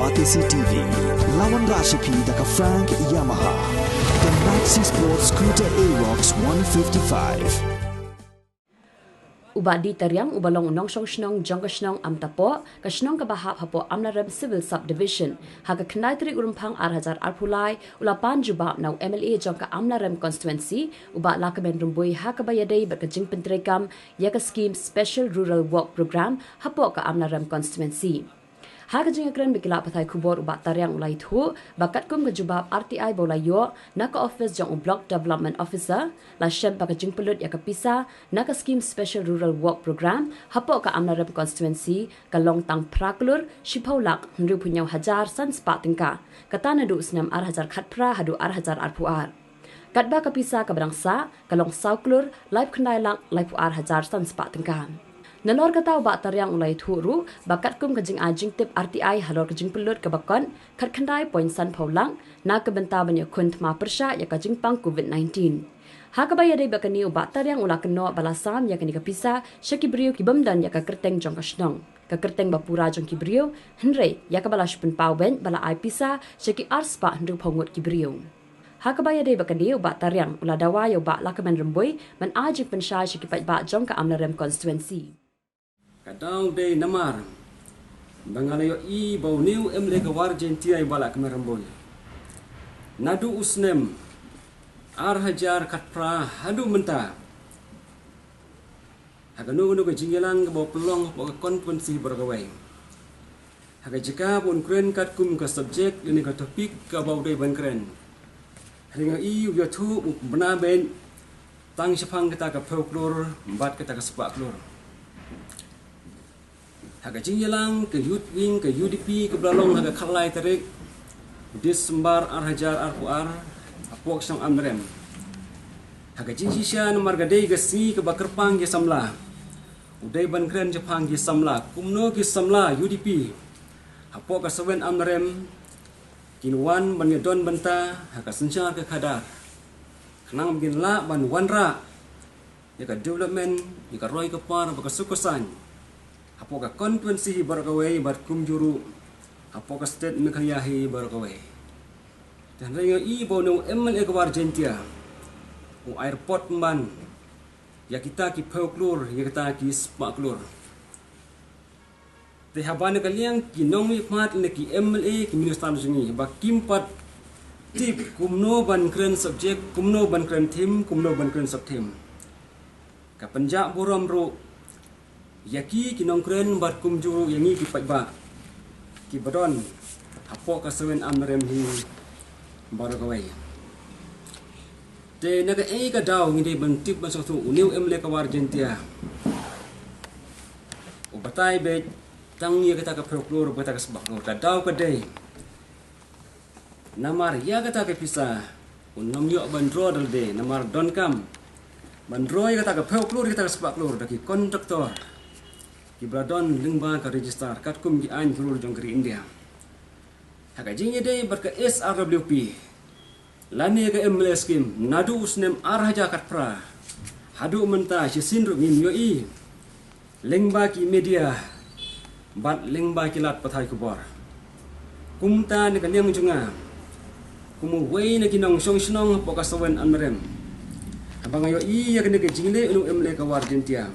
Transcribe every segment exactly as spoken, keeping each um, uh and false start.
Batesi T V, lawan rashipi da ka Frank Yamaha. The Maxi Sport Scooter Aerox one fifty-five. U Bah D. Tariang, uba long u nongshong shnong jong ka shnong Amtapoh, ka shnong kaba hap hapoh Amlarem Civil Subdivision, ha ka khyndai tarik u Rymphang ar hajar arphew lai, u la pan jubab na u M L A jong ka Amlarem Constituency, u Bah Lahkmen Rymbui, ha kaba ïadei bad ka jingpyntreikam ïa ka skim Special Rural Work Programme hapoh ka Amlarem Constituency. Ha ka jingïakren bad ki lad pathai khubor, u Bah Tariang u la ïathuh ba katkum ka jubab R T I ba u la ïoh na ka office jong u Block Development Officer, la shem ba ka jingpynlut ïa ka pisa na ka skim Special Rural Work Programme hapoh ka Amlarem Constituency ka long tang phra klur shiphew lak hynriewphew hynñiew hajar san spah tyngka, kata naduh u snem ar hajar khatphra haduh ar hajar arphew ar. Katba ka pisa kaba dang sah ka long saw klur laiphew khyndai lak laiphew ar hajar san spah tyngka. Nalor kata, u Bah Tariang u la ïathuh ruh ba katkum ka jingai jingtip R T I halor ka jingpynlut kaba kot khatkhyndai point sanphew lak na ka bynta ban ïakhun thma pyrshah ïa ka jingpang COVID nineteen. Ha kaba ïadei bad kane, u Bah Tariang u la kynnoh ba la sam ïa kane ka pisa sha ki briew ki bym don ïa ka kyrteng jong ka shnong, ka kyrteng ba pura jong ki briew, hynrei ïa kaba la shu pynpaw beit ba la ai pisa sha ki ar spah hynriewphew ngut ki briew. Ha kaba ïadei bad kane, u Bah Tariang u la dawa ïa u Bah Lahkmen Rymbui ban ai jingpynshai sha ki paidbah jong ka Amlarem Constituency. Ka daw dei namar ba nga la ïohi ba une u M L A ka War Jaiñtia, i Bah Lahkmen Rymbui, naduh u snem ar hajar khatphra haduh mynta, ha kano kano ka jingïalang kaba u pynlong hapoh ka constituency baroh kawei, ha ka jaka ba un kren katkum ka subject lane ka topic kaba u dei ban kren, hynrei nga ïohi u ïathuh, u pynbna beit tang shaphang kata ka phew klur bad kata ka spah klur. Ha ka jingïalang ka Youth Wing ka U D P kaba la long ha ka khatlai tarik Disember ar hajar arphew ar, hapoh ka shnong Amlarem, ha ka jingshisha namar ka dei ka sngi kaba kyrpang ki samla, u dei ban kren shaphang ki samla, kumno ki samla U D P hapoh ka Sawian Amlarem kin wan ban ïadon bynta ha ka synshar ka khadar, khnang ba kin lah ban wanrah ïa ka development, ïa ka roi ka par bad ka suk ka saiñ hapoh ka constituency hi baroh kawei bad kumjuh ruh hapoh ka state Meghalaya hi baroh kawei. Te hynrei nga ïohi ba une u M L A ka War Jaiñtia u ai report pynban ïa kita ki phew klur, ïa kita ki spah klur. Te haba na ka liang ki nongmihpat lane ki M L A, ki minister jong ngi ba kim pat tip kumno ban kren subject, kumno ban kren theme, kumno ban kren sub theme, ka pynjah burom ruh ïa ki, ki nongkren bad kumjuh ruh ïa ngi ki paidbah kiba don hapoh ka Sawian Amlarem hi baroh kawei. Te na kaei ka daw ngi dei ban tip ban sngewthuh une u M L A ka War Jaiñtia u batai beit tang ïa kata ka phew klur bad kata ka spah klur? Ka daw ka dei namar ïa kata ka pisa un ym ïoh ban draw da lade, namar donkam ban draw ïa kata ka phew klur, ïa kata ka spah klur da ki contractor kiba la don lyngba ka register katkum ki aiñ klur jong ka ri India. Ha ka jingïadei bad ka S R W P lane ka M L A scheme, naduh u snem ar hajar khatphra haduh mynta, shisien ruh ngim ïohi lyngba ki media bad lyngba ki lad pathai khubor. Kumta na ka liang jong nga kum uwei na ki nongshong shnong hapoh ka Sawian Amlarem, haba nga ïohi ïa kane ka jingleh une u M L A ka War Jaiñtia,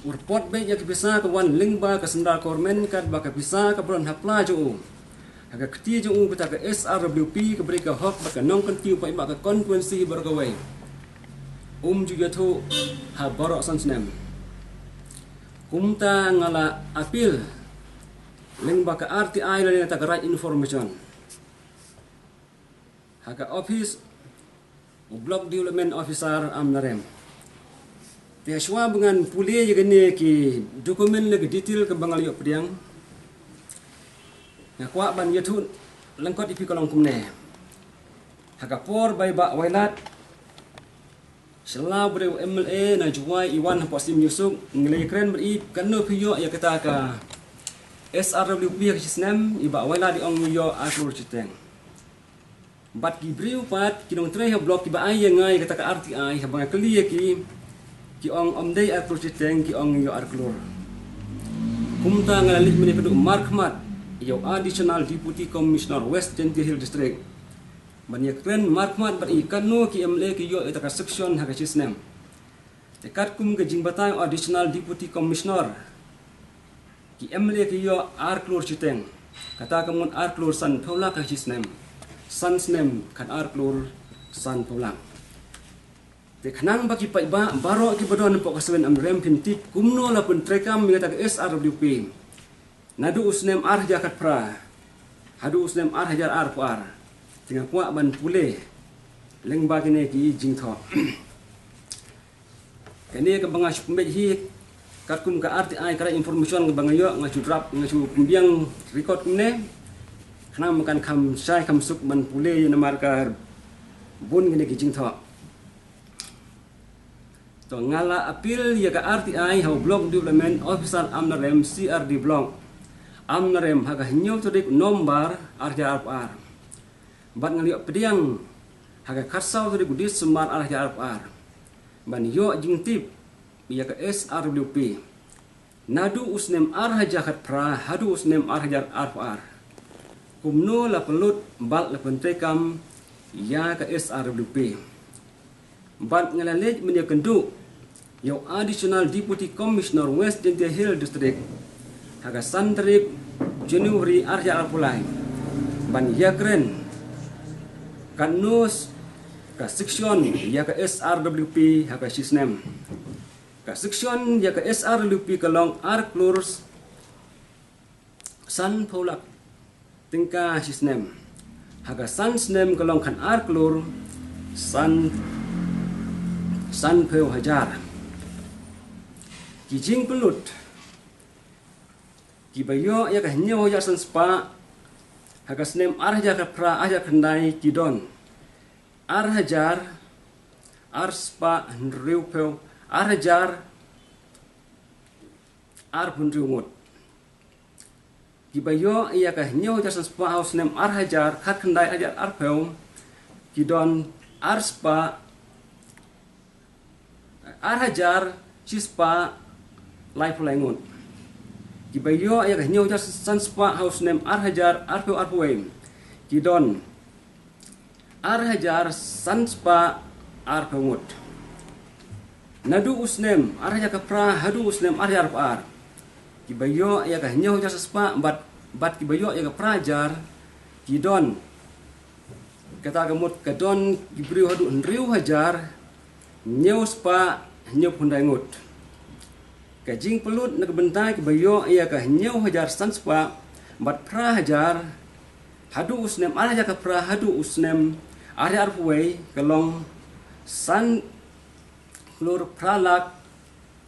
u report beit ïa ka pisa ka wan lyngba ka central government, katba ka pisa kaba don ha pla jong u, ha ka kti jong u, kata ka S R W P, kaba dei ka hok bad ka nongkyntiew paidbah ka constituency baroh kawei, um ju ïathuh ha baroh san snem. Kumta nga la appeal lyngba ka R T I lane kata ka Right Information ha ka office u Block Development Officer Amlarem. Te shuwa ba ngan pule ïa kine ki document lane ki detail kaba nga la ïoh pdiang, nga kwah ban ïathuh lyngkot ïa phi ka long kumne. Ha ka por ba i Bah Wailadmiki Shylla, ba dei u M L A na Jowai, i wan hapoh Syiem Ïewsuk, ngi la ïakren bad i, katno phi ïoh ïa kata ka S R W P ha ka shi snem? I Bah Wailadmiki i ong i ïoh ar klur shiteng. Bad ki briew pat, ki nongtrei ha block kiba ai ïa nga ïa kata ka R T I, haba nga kylli ïa ki, ki ong ym dei ar klur shiteng, ki ong ïoh ar klur. Kumta nga la leit mynne pynduh markhmat Ïa u Additional Deputy Commissioner West Jaintia Hills District ban ïakren markhmat bad i katno ki M L A ki ïoh ïa kata ka section ha ka shi snem. Te katkum ka jingbatai u Additional Deputy Commissioner, ki M L A ki ïoh ar klur shiteng, kata ka mut ar klur sanphew lak ha shi snem. San snem khat ar klur sanphew lak. Te khnang ba ki paidbah baroh kiba don hapoh ka Sawdong Amlarem phin tip kumno la pyntreikam ïa kata ka S R W P naduh u snem ar hajar khatphra haduh u snem ar hajar arphew ar. Te nga kwah ban pule lyngba kine ki jingthoh. Kane kaba nga shu pynbeit hi katkum ka R T I, ka right information kaba nga ïoh, nga shu draft, nga shu pynbiang record kumne. Khnang ba kan kham shai kham suk ban pule ïa namar ka bun kine ki jingthoh. To nga la appeal ïa ka R T I ha u Block Development Officer Amlarem, C R D Block Amlarem, ha ka hynñiew tarik November ar hajar arphew ar. Bad nga la ïoh pdiang ha ka khatsaw tarik u December ar hajar arphew ar ban ïoh jingtip ïa ka S R W P naduh u snem ar hajar khatphra haduh u snem ar hajar arphew ar. Kumno la pynlut bad la pyntreikam ïa ka S R W P. Bad nga la leit ban ïakynduh ïa u Additional Deputy Commissioner West Jaintia Hills District ha ka san tarik January ar hajar arphew lai ban ïakren katno ka section ïa ka S R W P ha ka shi snem. Ka section ïa ka S R W P ka long ar klur sanphew lak tyngka shi snem. Ha ka san snem ka long khat ar klur san, sanphew hajar. Ki jingpynlut kiba ïoh ïa ka hynñiew hajar san spah ha ka snem ar hajar khatphra ar hajar khyndai ki don ar hajar ar spah hynriewphew, ar hajar arphew hynriew ngut. Kiba ïoh ïa ka hynñiew hajar san spah ha u snem ar hajar khatkhyndai ar hajar arphew ki don ar spah, ar hajar shi spah laiphew lai ngut. Kiba ïoh ïa ka hynñiew hajar san spah ha u snem ar hajar arphew arphew wei ki don ar hajar san spah arphew ngut. Naduh u snem ar hajar khatphra haduh u snem ar hajar arphew ar, kiba ïoh ïa ka hynñiew hajar san spah bad, bad kiba ïoh ïa ka phra hajar ki don, kata ka mut ka don ki briew haduh hynriew hajar hynñiew spah hynñiewphew khyndai ngut. Ka jingpynlut na ka bynta kiba ïoh ïa ka hynñiew hajar san spah bad phra hajar haduh u snem ar hajar khatphra haduh u snem ar hajar arphew wei ka long san klur phra lak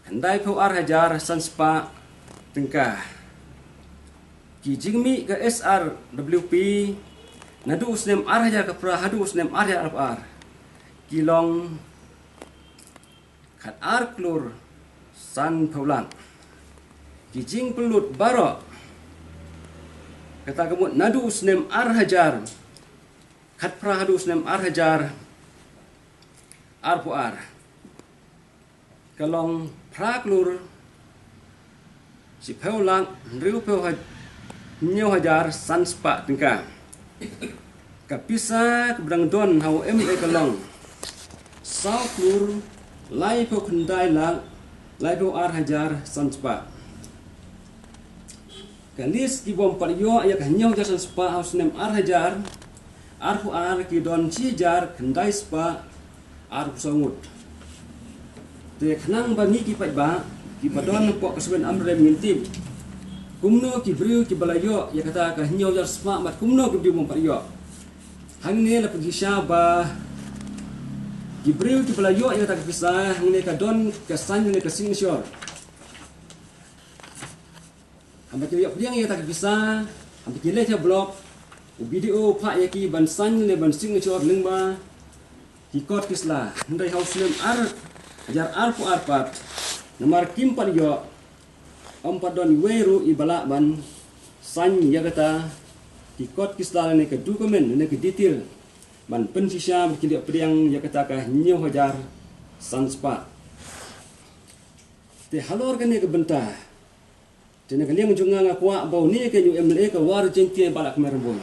khyndaiphew ar hajar san spah tyngka. Ki jingmih ka S R W P naduh u snem ar hajar khatphra haduh u snem ar hajar arphew ar ki long khat ar klur sanphew lak. Ki jingpynlut baroh, kata ka mut naduh u snem ar hajar khatphra haduh u snem ar hajar arphew ar, ka long phra klur shiphew lak hynriewphew ha-, hynñiew hajar san spah tyngka. Ka pisa kaba dang don ha u M L A ka long saw klur laiphew khyndai lak laiphew ar hajar san spah. Ka list ki bym pat ïoh ïa ka hynñiew hajar san spah ha u snem ar hajar arphew ar ki don shi hajar khyndai spah arphew saw ngut. Te khnang ba ngi ki paidbah kiba don hapoh ka Sawdong Amlarem ngin tip kumno ki briew kiba la ïoh ïa kata ka hynñiew hajar spah bad kumno ki briew bym pat ïoh. Hangne la pynshisha ba ki briew kiba la ïoh ïa kata ka pisa, hangne ka don ka sign ne ka signature. Haba ki la ïoh pdiang ïa kata ka pisa, haba ki leit ha block, u B D O u phah ïa ki ban sign ne ban signature lyngba ki kot ki sla. Hynrei ha u snem ar hajar arphew ar pat, namar kim pat ïoh, ym pat don iwei ruh iba lah ban sign ïa kata ki kot ki sla ne ka document ne ka detail ban pynshisha ba ki la ïoh pdiang ïa kata ka hynñiew hajar san spah. Te halor kane ka bynta, Te na ka liang jong nga nga kwah ba une kane u M L A ka War Jaiñtia Bahlahkmen Rymbui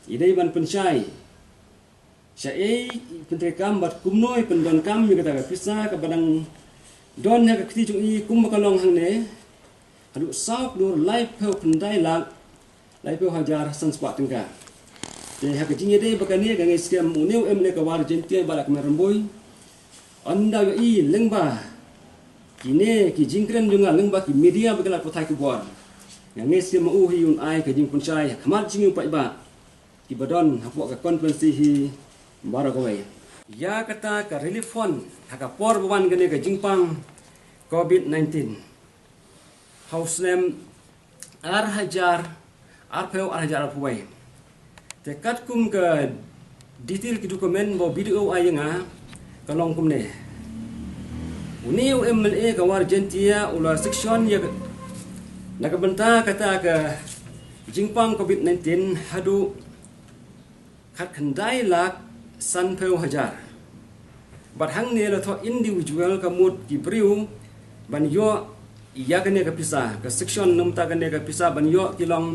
i dei ban pynshai shaei i pyntreikam bad kumno i pyndonkam ïa kata ka pisa kaba dang don ha ka kti jong i kumba ka long hangne, haduh saw klur laiphew khyndai lak laiphew hajar san spah tyngka. Te ha ka jingïadei ba kane nga ngeit skhem une u M L A ka War Jaiñtia Bahlahkmen Rymbui, ynda u ïohi lyngba kine ki jingkren jong nga, lyngba ki media ba ki la pathai khubor, nga ngeit skhem ma u hi un ai ka jingpynshai ha khmat jong ki paidbah kiba don hapoh ka constituency hi baroh kawei ïa kata ka relief fund ha ka por ba wan kane ka jingpang covid nineteen ha u snem ar hajar arphew, ar hajar arphew wei. Te katkum ka detail ki document ba u B D O u ai ïa nga, ka long kumne. Une u M L A ka War Jaiñtia u la sanction ïa ka, na ka bynta kata ka jingpang covid nineteen haduh khatkhyndai lak sanphew hajar. Bad hangne la thoh individual, ka mut ki briew ban ïoh ïa kane ka pisa, ka sanction na ka bynta kane ka pisa ban ïoh ki long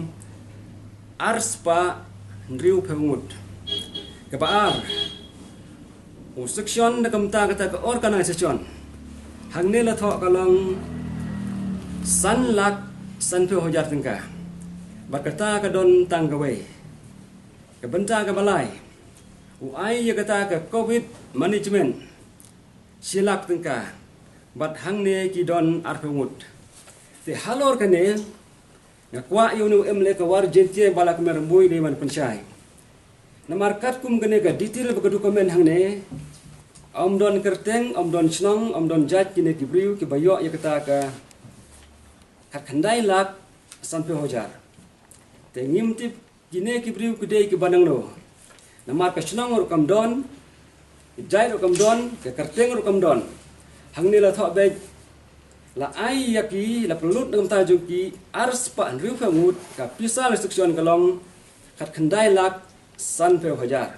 arspah hynriewphew ngut. Kaba ar, u sanction na ka bynta kata ka organisation, hangne la thoh ka long san lak sanphew hajar tyngka. Bad kata ka don tang kawei. Ka bynta kaba lai, u ai ïa kata ka covid management, shi lak tyngka. Bad hangne ki don arphew ngut. Te halor kane, nga kwah ïa une u M L A ka War Jaiñtia Bahlahkmen Rymbui dei ban pynshai. Namar katkum kane ka detail ba ka document hangne, ym don kyrteng, ym don shnong, ym don jait kine ki briew kiba ïoh ïa kata ka khatkhyndai lak sanphew hajar. Te ngim tip kine ki briew ki dei kiba nangno. Namar ka shnong ruh kam don, ka jait ruh kam don, ka kyrteng ruh kam don. Hangne la thoh beit, la ai ïa ki, la pynlut na ka bynta jong ki arspah hynriewphew ngut, ka pisa la sanction ka long khatkhyndai lak sanphew hajar.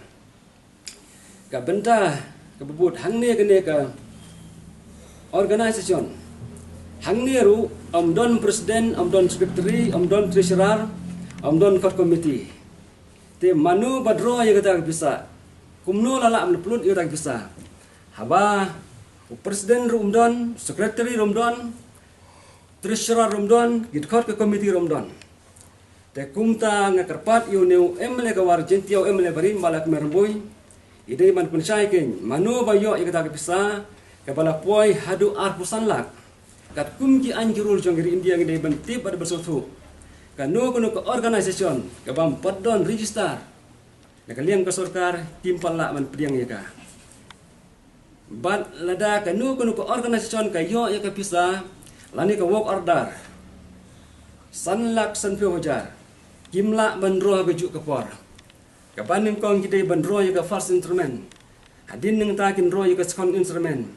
Ka bynta kaba bud hangne, kane ka organisation, hangne ruh ym don president, ym don secretary, ym don treasurer, ym don core committee. Te mano ba draw ïa kata ka pisa? Kumno la lah ban pynlut ïa kata ka pisa? Haba u president ruh um don, secretary ruh um don, treasurer ruh um don, ki dkhot ka committee ruh um don. Te kumta nga kyrpad ïa une u M L A ka War Jaiñtia, u M L A barim Bahlahkmen Rymbui, i dei ban pynshai kein mano ba ïoh ïa kata ka pisa kaba la poi haduh arphew san lak. Katkum ki aiñ ki rule jong ka ri India ngi dei ban tip bad ban sngewthuh. Kano kano ka organisation kabym pat don register na ka liang ka sorkar, kim pat lah ban pdiang ïa ka. Bad lada kano kano ka organisation ka ïoh ïa ka pisa lane ka work order san lak sanphew hajar, kim lah ban draw ha kajuh ka por. Kaba nyngkong ki dei ban draw ïa ka first installment. Hadien nangta kin draw ïa ka second installment.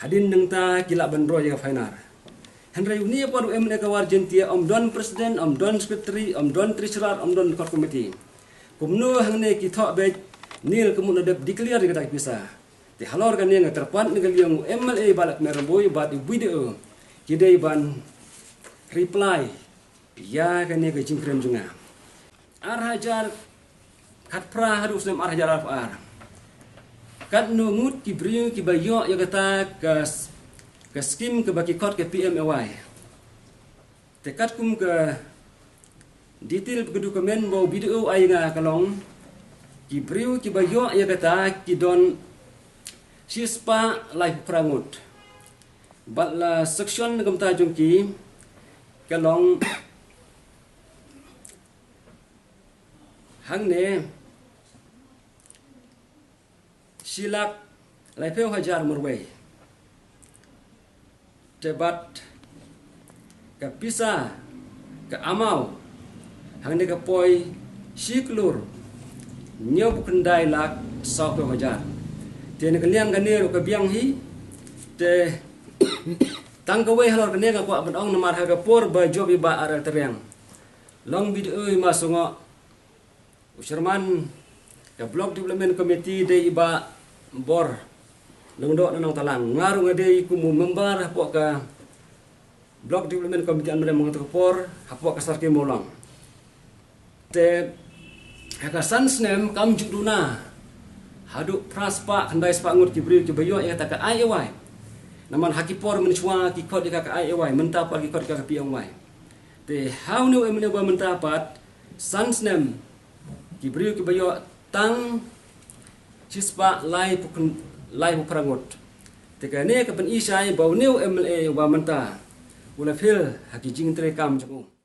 Hadien nangta ki lah ban draw ïa ka final. Hynrei une pat u M L A ka War Jaiñtia, ym don president, ym don secretary, ym don treasurer, ym don core committee. Kumno hangne ki thoh beit nil, ka mut la dep declare ïa kata ka pisa? Te halor kane nga kyrpad na ka liang u M L A Bahlahkmen Rymbui bad u B D O, ki dei ban reply ïa kane ka jingkren jong nga. Ar hajar khatphra haduh u snem ar hajar arphew ar, katno ngut ki briew kiba ïoh ïa kata ka s-, ka skim kaba ki khot ka P M A Y? Te katkum ka detail ka document ba u B D O u ai ïa nga, ka long ki briew kiba ïoh ïa kata ki don shispah laiphew phra ngut. Bad la sanction na ka bynta jong ki, ka long hangne shi lak laiphew hajar marwei. Te bad ka pisa, ka amount hangne ka poi shi klur hynñiewphew khyndai lak sawphew hajar. Te na ka liang kane ruh ka biang hi. Te tang kawei halor kane nga kwah ban ong, namar ha ka por ba jop i Bah R L Tyrhiang, long B D O i Mawsyngoh, u chairman ka Block Development Committee dei i Bah Bor Lyngdoh na Nongtalang. Nga ruh nga dei kum u member hapoh ka Block Development Committee an mrem mong ta ka por hapoh ka Sarki Mawlong. Te ha ka san snem kam ju duna haduh phra spah khyndai spah ngut ki briew kiba ïoh ïa kata ka I A Y. Namar ha ki por mynshuwa ki khot ïa ka I A Y, mynta pat ki khot ïa ka P M Y. Te ha une u M L A ba mynta pat san snem ki briew kiba ïoh tang shi spah lai phew khyndai, lai phew phra ngut. Te kane ka pyni shai ba une u M L A ba mynta u la fail ha ki jingtreikam jong u.